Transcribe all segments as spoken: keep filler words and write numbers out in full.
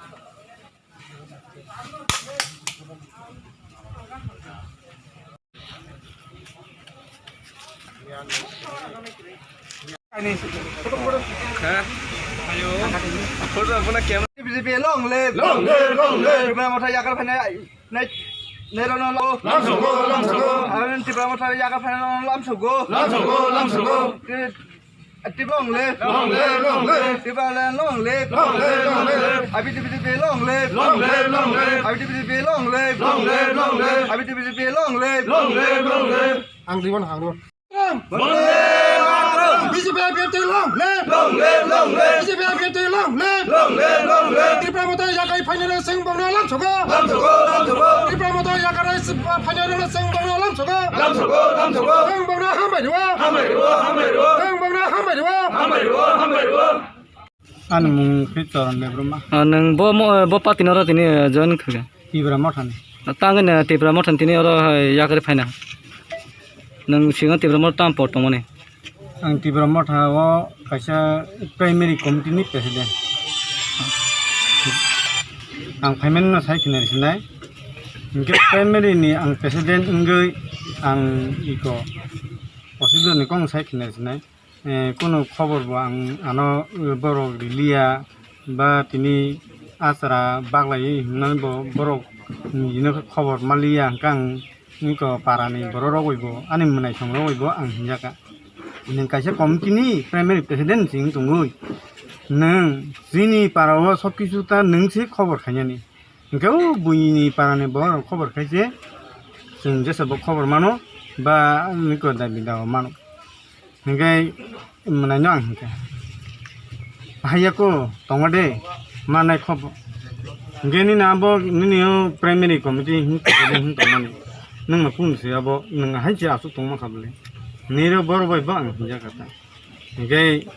B J P long live! Long live, long live! Tipra Motha yakar phainai, nai, nai rono lo. Lamsogo, lamsogo. Ang Tipra Motha yakar phainai rono lamsogo. Lamsogo, lamsogo. Tipra long live! Long live, long live! Tipra land long live! Long live, long live! I P T P T P long live! Long live, long live! I P T P T P long live! Long live, long live! I P T P T P long live! Long live, long live! Ang Rimon Hangro. Bande Mataram! B J P I P F T long live! Long live, long live! B J P I P F T long live! Long live, long live! Tipra Motha yakar phainai rok chwng bongno lamsogo! Lamsogo, lamsogo! Tipra Motha yakar phainai rok chwng bongno lamsogo! Lamsogo, lamsogo! Chwng bongno hambai rwo! Hambai rwo, hambai rwo! Chwng bongno hambai rwo! Hambai rwo, hambai rwo! Ani mung khe Choron Debbarma. Ah, nwng bo mo-, bo party no oro tini, eh, join kha kha? Tipra Mothani. Tang ni Tipra Mothani tini oro, eh, yakari phaina. Nwng singo Tipra Motha tam por tongmani. Ang Tipra Motha o kaisa primary committee ni president. Ang phaimani no sai khinai sinai. Hinkhe primary ni ang president wngwi ang iko osiboni kong sai khinai sinai. Eh, kunu khobor bo ang ano, eh, borok riliya ba tini achara baglai hinmani bo borok nini khobor maliya hwnkhe ang iko parani borok rogwi bo ani mwnaisong rogwi bo ang hinjaka. Nwng kaisa committee ni primary president se wng tongwi nwng chini para o sob kisu ta nwng se khobor khainani. Hwnkhe o buini parani borok khobor khai se chwng jesa bo khobor mano ba iko dabi dawa mano. Hwnkhe mwnaino ang hwnkhe, "Haiya ko tongo de, manai khobo." Hwnkhe nini abo nini o primary committee hwn tongmani. Nwngno kung se abo nwng hai se aswk tongma kha bwle. Nini borok bai bo ang hinjak kha ta. Hwnkhe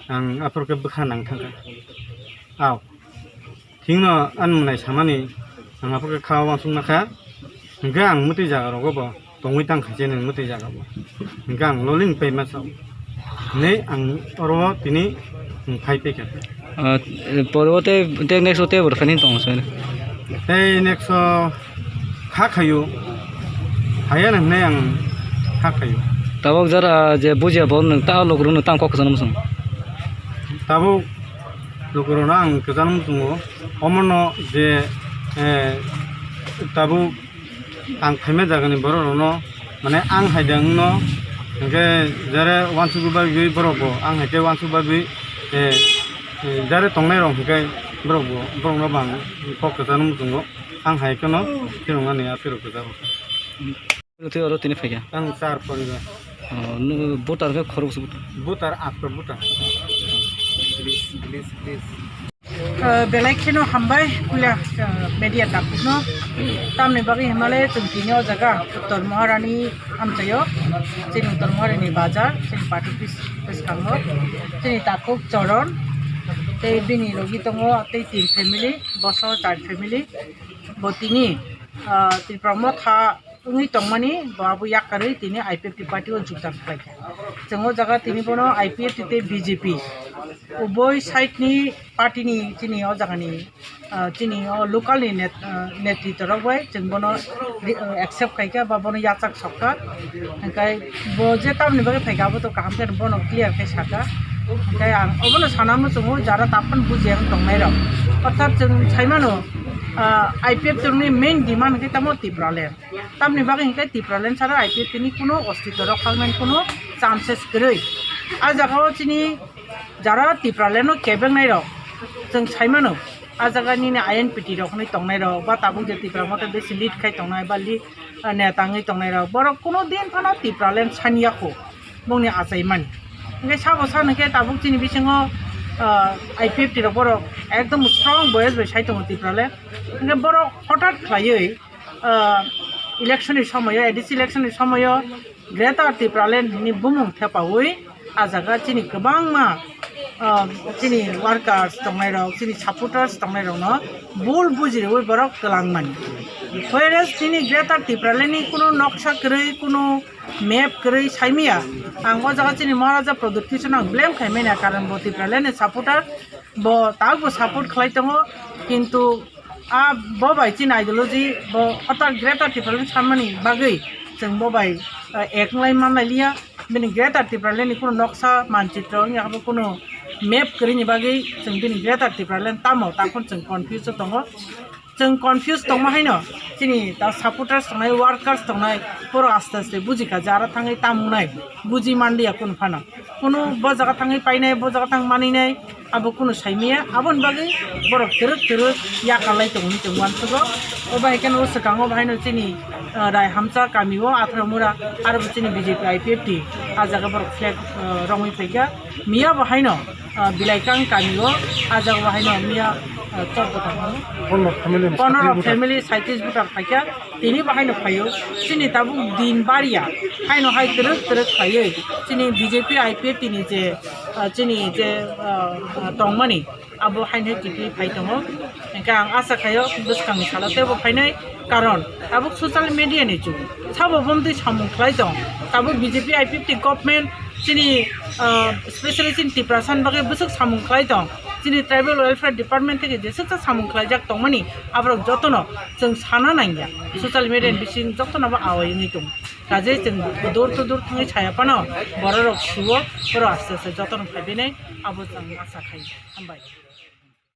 ang aphuru khe bwkha nang thang kha. Aw. Thikno ani mwtai samani ang aphuru khe kha uansuk nakha. Hwnkhe ang mwtwi jaga rogo bo tongwi tang kha se nwng mwtwi jaga bo. Hwnkhe ang lolini pai masa. Hinwi ang oro tini phai paikha. Ah, poro tei, tei next o tei bwrwi phani tong soi. Tei next o kha khaio. Haiya nang hinwi ang kha khaio. Tabuk jara je bujiya bo nwng ta lukurokno tang kok kwchangma song. Tabuk lukurokno ang kwchangma tongo. Omono je, eh, tabuk ang phaima jagani borok rokno, mane ang hai de wngno, hwnkhe jare uansuk bagwi borok bo, ang hai khe uansuk bagwi, eh, eh, jare tongnai rok hwnkhe borok bo, borokno bo ang kok kwchangma tongo. Ang hai kheno phiroknani a phirok kwcharo. Tei oro tini phaikha? Ang char poribar. Oh, nw-, voter khe khoroksa voter? Voter, after voter. Please, please, please. Ah, belai kheno hambai, puila, ah, media takhukno. Tamni bagwi hwnmale chwng tini o jaga Uttor Maharani amchaio, chini Uttor Maharani bazar, chini party office bwskango, chini takhuk Choron, tei bini logi tongo tei tin family, boso char family. Bo tini, ah, Tipra Motha wngwi tongmani, bo abo yakarwi tini I P F T party o jukjak khlaikha. Chwng o jaga tini bono I P F T tei B J P uboi side ni party ni chini o jaga ni, ah, chini o local ni net-, ah, netritwa rok bai chwng bono ri-, ah, accept khaikha ba bono yachak sokha. Hwnkhe bo je tamni bagwi phaikha abo to kaham khe bono clear khe sakha. Hwnkhe ang obono sana muchungo jara taphano bujiya wng tongnai rok. Orthat chwng saimano, ah, I P F T ni main demand hwnkhe tamo Tipraland. Tamni bagwi hwnkhe Tipraland sara I P F T ni kuno ostitw rok khaknani kuno chances kwrwi. A jaga o chini jara Tipraland no kebengnai rok chwng saimano, a jaga nini I N P T rok hwnwi tongnai rok ba tabuk je Tipra Motha besi lead khai tongnai ba lead, ah, neta wngwi tongnai rok, borok kuno din phano Tipraland saniya kho bongni achaimani. Hwnkhe sabo san hwnkhe tabuk chini bisingo, ah, I P F T rok borok ekdom strong voice bai sai tongo Tipraland. Hwnkhe borok hothat khlaiwi, ah, election ni somoyo, A D C election ni somoyo Greater Tipraland hwnwi bumung thepaui a jaga chini kwbangma ah, chini workers tongnai rok, chini supporters tongnai rok no bul buji rwi borok kwlang mani. Whereas chini Greater Tipraland ni kuno noksa kwrwi, kuno map kwrwi saimaya. Ang o jaga chini Maharaja Pradyut Kishore no ang blame khaimani, karon bo Tipraland ni supporter, bo tabukbo support khlai tongo, kintu a bo bai chini ideology bo kotor Greater Tipraland samani bagwi chwng bo bai, ah, ek wngwi manlai liya. Bini Greater Tipraland ni kuno noksa manchitro wngya abo kuno map kwrwini bagwi chwng bini Greater Tipraland tamo takhon chwng confuse o tongo. Chwng confuse tongma haino chini ta supporters tongnai, workers tongnai, borok aste aste bujikha je aro thangwi tam wngnai, buji manliya kunu phano. Kunu bo jaga thangwi painai, bo jaga thang maninai, abo kunu saimaya. Aboni bagwi borok twrwk twrwk yakarlai tongo hinwi chwng uansugo. O bahai kheno o swkango bahaino chini, ah, Raihamcha kami o Athramura, aro bo chini B J P I P F T a jaga borok flag, ah, romwi phaikha. Miya bo haino, ah, Bilaikang kami o, ah, jaga bo haino miya, ah, chobbo tongmani. Pondro family, pondro family saitis voter phaikha, tini bo haino phaio. Chini tabuk din bariya, haino hai twrwk twrwk phaiwi chini B J P I P F T ni je, ah, chini je, ah, ah, tongmani, abo haino hai kiphilwi phai tongo. Hingkhe ang asa khaio bwskangni salo teibo phainai, karon tabuk social media ni jug, sabo bomtwi samung khlai tong. Tabuk B J P I P F T government chini, ah, specially chini Tiprasa ni bagwi bwswk samung khlai tong. Chini tribal welfare department theke jeswksa samung khlaijak tongmani, aborok jotono chwng sana nangya. Social media ni bising jotono bo awai wngwi tongo. Kaje chwng door to door thangwi saya phano bororok suo, borok aste aste jotono phaibainai, abo chwng asa khai. Hambai.